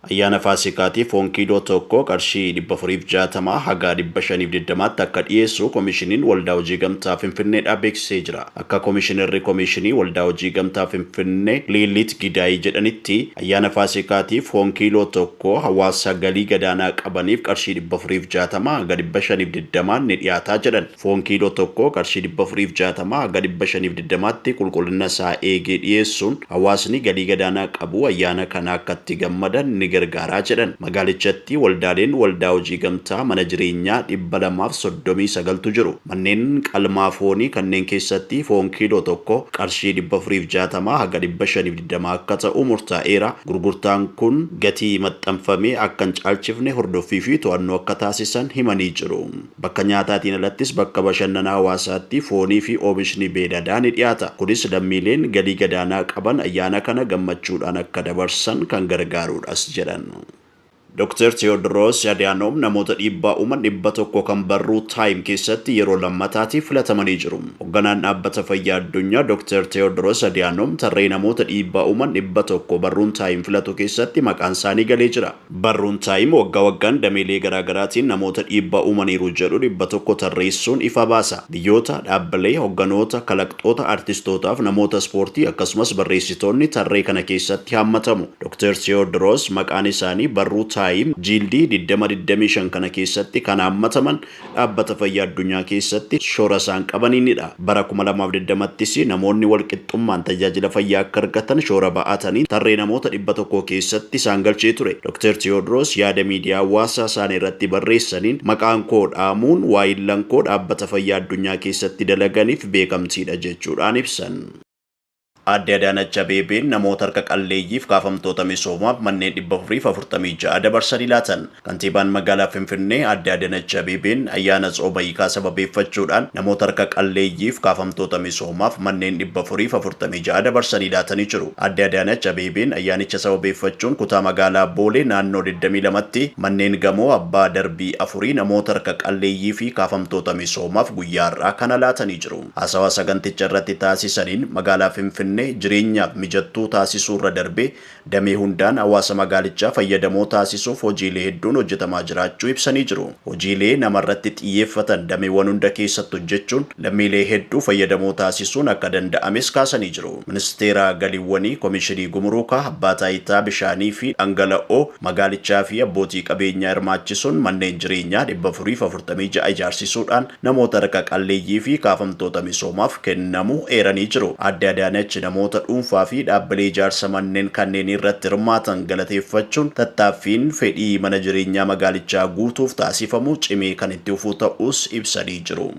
Ayyaana Faasikaatiif foon kiiloo tokko qarshii 460 haga 520tti akka dhiyeessu Komishiniin Waldaa Hojii Gamtaa Finfinneedhaa beeksisee jira. Akka Komishinarri Komishinii Waldaa Hojii Gamtaa Finfinnee Liillit Gidaayii jedhanitti, ayyaana Faasikaatiif foon kiiloo tokko hawaasa galii gadaanaa qabaniif qarshii 460 haga 520 ni dhiyaataa jedhan. Foon kiiloo tokko qarshii 460 haga 520tti qulqullina isaa eegee dhiyeessuun hawaasni galii gadaanaa qabu ayyaana kana akka itti gammadan ni gargaaraa jedhan. Magaalichatti waldaaleen waldaa hojii gamtaa mana jireenyaa 239tu jiru. Manneen qalmaa foonii kanneen keessatti foon kiiloo tokko qarshii 460 haga 520 akka ta'u murtaa'eera. Gurgurtaan kun gatii maxxanfame akka hin caalchifne hordoffii fi to'annoo akka taasisan himanii jiru. Bakka nyaataatiin alattis bakka bashannanaa hawaasaatti foonii fi oomishni beeyladaa ni dhiyaata. Kunis lammiileen galii gadaanaa qaban ayyaana kana gammachuudhaan akka dabarsan kan gargaaruudhas jedhan. Dr. Tewoodiroos Adiyaanoom namoota dhiibbaa uuman 100 kan barruu Taayim keessatti yeroo lammataatiif filatamanii jiru. Hoogganaan Dhaabbata Fayyaa Addunyaa Dr. Tewoodiroos Adiyaanoom tarree namoota dhiibbaa uuman 100 barruun Taayim filatu keessatti maqaan isaanii galee jira. Barruun Taayim waggaa waggaan dameelee garaagaraatiin namoota dhiibbaa uumaniiru jedhu 100 tarreessuun ifa baasa. Biyyoota, dhaabbilee, hogganoota, kalaqxoota, artistootaaf namoota ispoortii akkasumas barreessitoonni tarree kana keessatti hammatamu. Dr. Tewoodiroos maqaan isaanii barruu Taayim jiildii 2025 kana keessatti kan hammataman Dhaabbata Fayyaa Addunyaa keessatti shoora isaan qabaniinidha. Bara 2020ttis namoonni walqixxummaan tajaajila fayyaa akka argatan shoora ba'ataniin tarree namoota 100 keessatti isaan galchee ture. Dr. Tewoodiroos yaada miidiyaa hawaasaa isaanii irratti barreessaniin, maqaan koo dhaamuun waayillan koo Dhaabbata Fayyaa Addunyaa keessatti dalaganiif beekamtiidha jechuudhaan ibsan. Aadde Adaanach Abeebeen namoota harka qalleeyyiif kaafamtoota misoomaaf manneen 446 dabarsanii laatan. Kantiibaan magaalaa Finfinnee Aadde Adanach Abeebeen ayyaana Tsooma Hiikaa sababeeffachuudhaan namoota harka qalleeyyiif kaafamtoota misoomaaf manneen 446 dabarsanii laatanii jiru. Aadde Adaanach Abeebeen ayyaanicha sababeeffachuun kutaa magaalaa Boolee naannoo 22tti manneen gamoo abbaa darbii afurii namoota harka qalleeyyii fi kaafamtoota misoomaaf guyyaa har'aa kana laatanii jiru. Haasawaa saganticha irratti taasisaniin, magaalaa Finfinnee jireenyaaf mijattuu taasisuurra darbee damee hundaan hawaasa magaalichaa fayyadamoo taasisuuf hojiilee hedduun hojjetamaa jiraachuu ibsanii jiru. Hojiilee namarratti xiyyeeffatan dameewwan hunda keessatti hojjechuun lammiilee hedduu fayyadamoo taasisuun akka danda'ames kaasanii jiru. Ministeera Galiiwwanii, Komishinii Gumuruukaa, Abbaa Taayitaa Bishaanii fi Dhangala'oo magaalichaa fi abbootii qabeenyaa hirmaachisuun manneen jireenyaa 446 ijaarsisuudhaan namoota harka qalleeyyii fi kaafamtoota misoomaaf kennamuu eeranii jiru. Aadde Adaanach namoota dhuunfaa fi dhaabbilee ijaarsa manneen kanneenii irratti hirmaatan galateeffachuun, tattaaffiin fedhii mana jireenyaa magaalichaa guutuuf taasifamu cimee kan itti fufuu ta'uus ibsanii jiru.